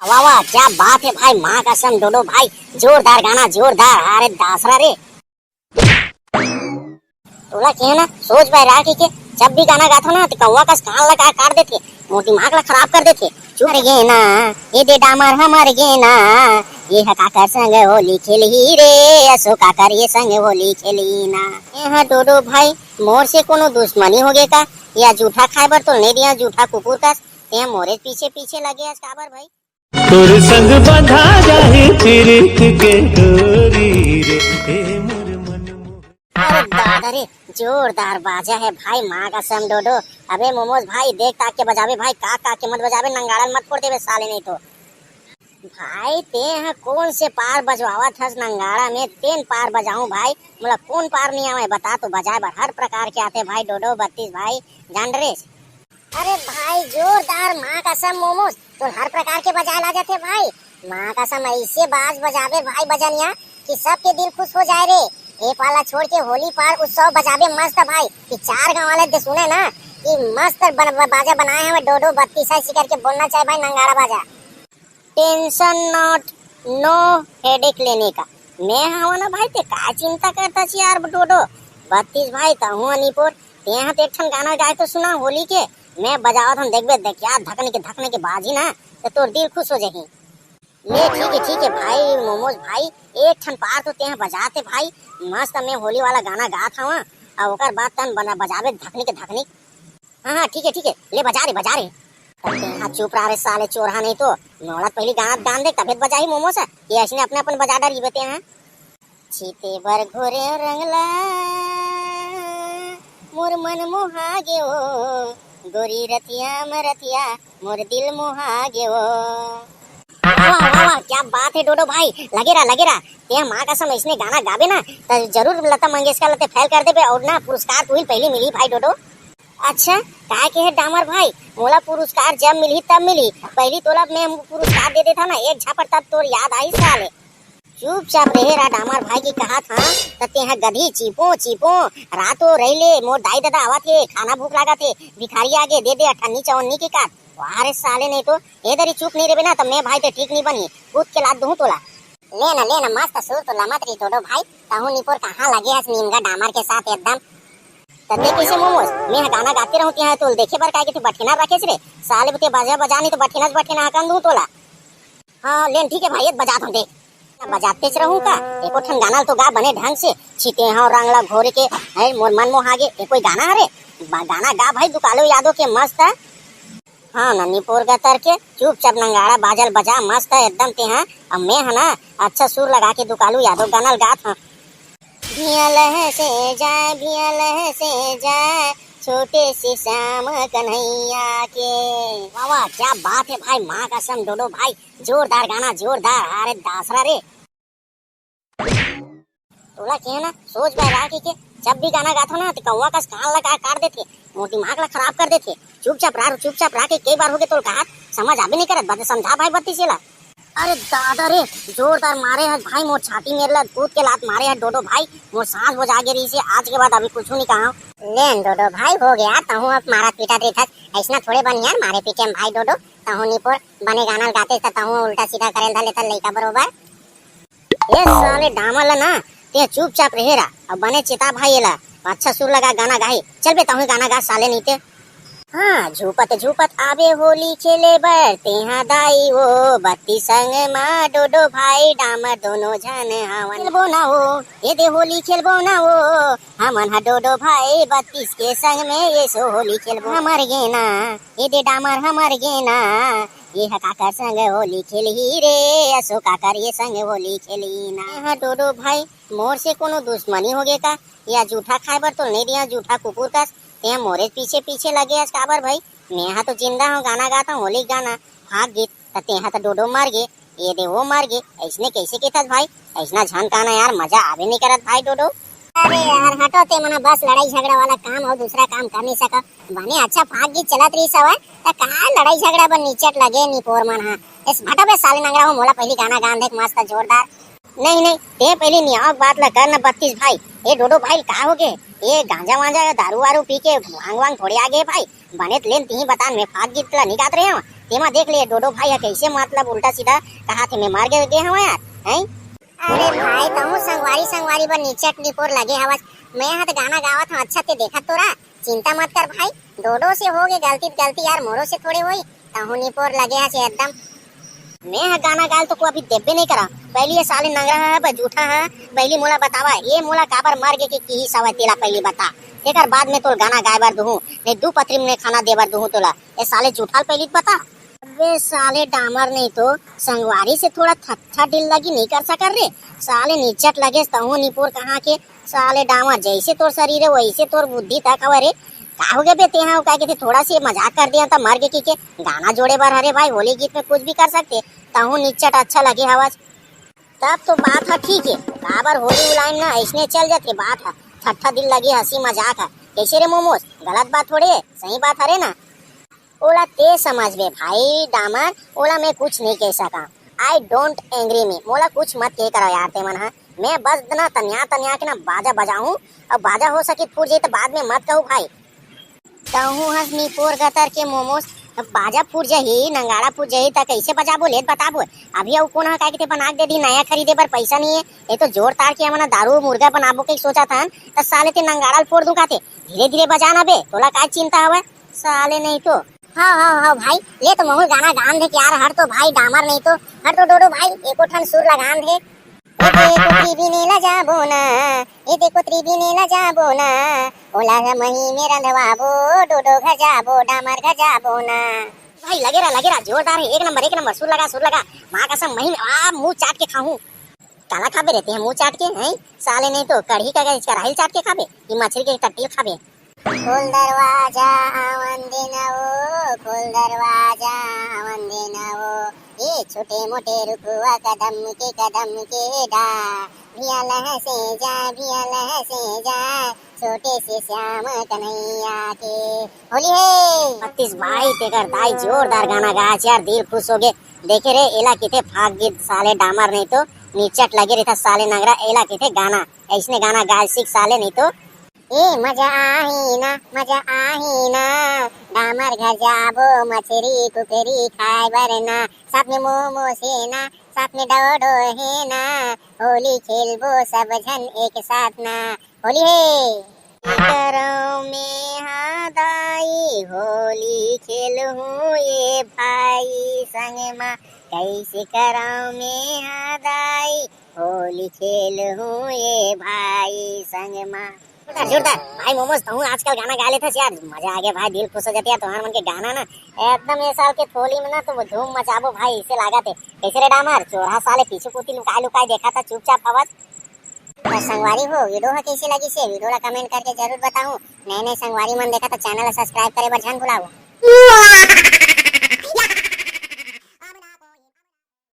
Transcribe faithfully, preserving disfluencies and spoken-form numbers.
वाह वाह, क्या बात है भाई, माँ कसम डोडो भाई, जोरदार गाना, जोरदार। अरे दासरा रे, तोला के ना सोच बैरा के, के जब भी गाना गाथो ना तो कौवा कस कान ला का काट देथे, मोर दिमाग ला खराब कर देथे। चुप रे गे ना, ये दे डामर हमर गे ना, ये ह काकर संग होली खेलही रे, असो काकर ये संग होली खेलही ना। ये ह डोडो भाई, मोर से कोनो दुश्मनी हो गे का? या जूठा खाए बर तो नहीं दिया, जूठा कुकुर कस, ते मोरे पीछे पीछे लगे हस काबर भाई? तोर संग बंधा जाही पीरित के डोरी रे, ए मोर मन मोह। अरे दादा रे, जोरदार बाजा है भाई, माँ कसम डोडो। अबे मोमोज भाई, देख ताक के बजाबे भाई, का का के मत बजाबे, नंगाड़ा मत फोड़ देबे साले नहीं तो। भाई ते ह कौन से पार बजवावत हस नंगाड़ा में, तेन पार बजाऊं भाई, मोला कौन पार नहीं आवे बता तो, बजाए बर हर प्रकार के आते भाई डोडो बत्तीस भाई, जान रे। अरे भाई, जोरदार, माँ कसम मोमोज, तोर हर प्रकार के बजाए ला जाथे भाई। माँ कसम, ऐसे बाज बजाबे भाई बजनिया कि सबके दिल खुश हो जाए रे। ए पाला छोड़ के होली पार उत्सव बजाबे मस्त भाई, कि चार गाँव वाले दे सुने ना कि मस्त बन, बाजा बनाए हवे डोडो बत्तीस ऐसी करके बोलना चाहे भाई, नंगाड़ा बाजा। Tension not, no headache लेने का। मैं हवा ना भाई, ते का चिंता करता छी यार डोडो बत्तीस भाई, तहूँ अनीपुर, ते यहाँ तो एक ठन गाना गाए तो सुना होली के, मैं बजावत हूँ, देखबे देख यार, धकने के धकने के बाजी ना, तो तोर दिल खुश हो जाही। ले ठीक है, ठीक है भाई मोमोज भाई, एक ठन पार तो ते यहाँ बजाते भाई, मस्त मैं होली वाला गाना गात हवा, और ओकर बाद तन बना बजाबे धकनी के धकनी। हाँ हाँ, ठीक है ठीक है, ले बजा रे, बजा रे। तब ते यहाँ चुप रहा रे साले चोरहा नहीं तो, मोला पहली गाना गान दे, तबे तो बजाही मोमोज, ये ऐसने अपने अपन बजा डर जीबे ते यहाँ। छीते बर घोरे रंगला, मोर मन मोहा गे ओ, गोरी रतिया म रतिया, मोर दिल मोहा गे ओ। वाह, वाह, वाह, क्या बात है डोडो भाई, लगे रहा, लगे रहा। ते माँ कसम ऐसने गाना गाबे ना, त जरूर लता मंगेशकर लते फेल कर देबे, और ना पुरस्कार तू ही पहली मिली भाई डोडो। अच्छा, काय के है डामर भाई, मोला पुरस्कार जब मिली तब मिली, पहली तोला मैं पुरस्कार दे देता ना एक झापड़, तब तोर याद आई साले। चुपचाप रहे रा डामर भाई की कहात हाँ, त तेहा गधी चीपो चीपो, रातो रहिले मोर दाई ददा आवत हे, खाना भूख लागत हे, भिखारी आगे दे दे अठन्नी चवन्नी की काट। वाह रे साले नहीं तो, ए दरी चुप नहीं रेबे ना त मैं भाई ते ठीक नहीं बनी, कूद के लात दूँ तोला। ले ना, ले ना, मस्त सुर तो लमत रही डोडो भाई, तहूँ निपोर कहाँ लगे हस नीमगा डामर के साथ एकदम। तते कैसे मोमोज, मैं ह गाना गाते रहूँ तिहाँ तोल देखे बर काय के तू बठेना रखेस रे, साले बुते बजा बजा नहीं तो बठेना बठेना हकन दूँ तोला। हाँ, लेन ठीक है भाई, ये बजात हूँ देख। बजाते च रहूँ का? एको ठन गाना ल तो गा बने ढंग से। छिते हव रंग ला घोरे के, है मोर मन मोहा गे, ए कोई गाना हरे? बा-, गाना गा भाई, दुकालू यादव के मस्त है। हाँ, नन्नीपुर गतर के, चुपचाप नंगाड़ा बाजल बजा, मस्त है एकदम ते, हाँ। अब मैं है ना, अच्छा सुर लगा के दुकालू यादव गाना ल गात हूँ। भियलह से जाए, भियलह से जाए, छोटे से श्याम कन्हैया के। वाह वाह, क्या बात है भाई, माँ कसम डोडो भाई, जोरदार गाना, जोरदार। अरे दासरा रे, तोला के ना सोच बैरा के, के जब भी गाना गाथो ना, तो कौवा कस कान ला का-, काट देथे, मोर दिमाग ला खराब कर देथे। चुपचाप रह, चुपचाप रह के कई बार हो गए तोल कहात, समझ आबे नहीं करत, बद समझा भाई बत्तीस ला। अरे दादा रे, जोरदार मारे है भाई, मोर छाती मेर ला कूद के लात मारे है डोडो भाई, मोर सांस बुझा गे रही से, आज के बाद अभी कुछ नहीं कहा। लेन डोडो भाई, हो गया, तहूँ अब मारा पीटा देथस, ऐसना थोड़े बन यार मारे पीटे में भाई डोडो, तहूँ निपोर बने गाना गाते त तहूँ उल्टा सीधा करे धर लेता लइका बरोबर। ए साले डामर ला ना, ते चुपचाप रहे रा, अब बने चिता भाई एला, अच्छा सुर लगा गाना गाही। चल बे, तहूँ गाना गा साले नीते। हाँ, झूपत झूपत आबे होली खेले बर, तेहा दाई वो बत्ती संग मा डोडो भाई डामर दोनों झन हावन। खेलबो ना वो, ए दे होली खेलबो ना वो, हमन हा डोडो भाई बत्तीस के संग में ये सो होली खेलबो। हमर गेना, ए दे डामर हमर गेना, ये ह काकर संग होली खेलही रे, असो काकर ये संग होली खेलही ना। हाँ डोडो भाई, मोर से कोनो दुश्मनी हो गे का? या जूठा खाए बर तो नहीं दिया, जूठा कुकुर कस, ते मोरे पीछे पीछे लगे हस काबर भाई? मैं हा तो जिंदा हूँ, गाना गाता हूँ, होली गाना, भाग गीत, त ते हा तो डोडो मर गे, ये दे वो मर गे, ऐसने कैसे कहथस भाई? ऐसना झन काना यार, मजा आबे नहीं करत भाई डोडो। अरे यार हटो, ते मना बस लड़ाई झगड़ा वाला काम हो, दूसरा काम कर नहीं सका। बने अच्छा फाग गीत चलत रही सवय, त कहा लड़ाई झगड़ा बर निचट लगे निपोर मन हा। इस भटो बे साले नंगरा हो, मोला पहली गाना गान देख मस्त जोरदार। नहीं नहीं, ते पहली नियाव बात ला कर न बत्तीस भाई। ए डोडो भाई का हो गे? ए गांजा वांजा या दारू वारू पी के भांग वांग थोड़े आ गे भाई। बने त लेन तिही बतान, मैं फाग गीत ला नहीं गात रहे हूँ। तेमा देख ले, डोडो भाई ह कइसे मतलब उल्टा सीधा कहाथे, मैं मर गे, गे हवं यार, हैं? अरे भाई, तहूँ संगवारी, संगवारी बर निचट निपोर लगे हवस। मैं ह त गाना गावत हवं, अच्छा ते देखत तो रह, चिंता मत कर भाई, डोडो से हो गे गलती त गलती यार, मोरो से थोड़े होई, तहूँ निपोर लगे हस एकदम। मैं ह गाना गाय ल तो को अभी देबे नहीं करा, पहली ये साले नंगरा ह, ब-, जूठा ह, पहली मोला बतावा, ये मोला काबर मर गे के किहिस हवय, तेला पहली बता, तेकर बाद में तोल गाना गाय बर दुहूँ, नहीं दू पथरी में खाना दे बर दुहूँ तोला। ये साले जूठा ल पहली बता। अबे साले डामर नहीं तो संगवारी से थोड़ा थट्ठा डिल लगी नहीं कर सकत रे। साले निचट लगे तहूँ निपोर कहाँ के। साले डामर, जैसे तोर शरीर है वैसे तोर बुद्धि तक हवे रे। का हो गया बे तेहा? का कहते थोड़ा सी मजाक कर दिया त मर गे कि के गाना जोड़े बर हरे भाई, होली गीत में कुछ भी कर सकते। तहूँ निचट अच्छा लगे हवस। तब तो बात ह ठीक है, काबर होली उलाइन ना ऐसने चल जाते बात ह। थट्ठा दिल लगी हंसी मजाक ह। कैसे रे मोमोज, गलत बात थोड़े है, सही बात हरे ना? ओला ते समझबे भाई डामर, ओला मैं कुछ नहीं कह सका। I don't angry me, मोला कुछ मत कह करो यार ते मन ह। मैं बस ना तनिया तनिया के ना बाजा बजाहूँ, और बाजा हो सके फूट जाई तो बाद में मत कहू भाई। तहूँ हस निपोर गतर के मोमोज, अब बाजा फूट जाही, नंगाड़ा फूट जाही, त कैसे बजाबो, लेत बताबो। अभी अउ कोन ह काय के ते बना के दे दी, नया खरीदे बर पैसा नहीं है। ये तो जोर तार के हमन दारू मुर्गा बनाबो के सोचा थन, त साले ते नंगाड़ा ल फोड़ दूं काते। धीरे धीरे बजा ना बे, तोला काय चिंता हवय? साले नहीं तो। हाँ, हाँ, हाँ भाई, ले तो महूँ गाना गान दे यार, हट तो भाई डामर नहीं तो, हट तो डोडो भाई, एको ठन सुर लगान दे। ए देखो त्रिबी ने ला जाबो ना, ए देखो त्रिबी ने ला जाबो ना, ओला मही में रंधवाबो, डोडो घर जाबो, डामर घर जाबो ना। भाई लगे रहा, लगे रहा, जोरदार है, एक नंबर, एक नंबर, सुर लगा, सुर लगा, माँ कसम मही में, आ, मुंह चाट के खाऊं। काला खाबे रहते हैं मुंह चाट के, हैं? साले नहीं तो कढ़ी का गैस का राहिल चाट के खाबे, ये मछली के टट्टी खाबे। खोल दरवाजा आवन दे ना वो, खोल दरवाजा आवन दे ना वो, ये छोटे मोटे रुखवा कदम के कदम के डार, भिया लहसे जा, भिया लहसे जा, छोटे से श्याम कन्हैया के। होली है। बत्तीस भाई तेकर दाई जोरदार गाना गाया यार, दिल खुश हो गए। देखे रे, एला किथे फाक गीत साले डामर नहीं तो निचट लगे रहता साले नंगरा, एला किथे गाना, ऐसने गाना गाय सीख साले नहीं तो। ए मजा आही ना, मजा आही ना, डामर घर जाबो, मछरी कुकरी खाए बर ना, साथ में मोमो से ना, साथ में डोडो है ना, होली खेलबो सब झन एक साथ ना, होली है। करव में हा दाई, होली खेलहूँ ये भाई संग मा, कैसे करव में हा दाई, होली खेलहूँ ये भाई संग मा। जोरदार, जोरदार। भाई मोमोज, तहूँ आजकल गाना गा लेथस यार, मजा आ गया भाई, दिल खुश हो जाते यार, तुम्हारे मन के गाना ना एकदम ये साल के होली में ना तो वो धूम मचाबो भाई, इसे लागत है। कैसे रे डामर, चोरहा साले पीछे कोती लुकाए लुकाए देखा था चुपचाप आवाज। तो संगवारी हो, वीडियो ह कैसे लगिस हे, वीडियो ला कमेंट करके जरूर बताहू। नए नए संगवारी मन देखा तो चैनल ला सब्सक्राइब करे बर झन भुलाहू।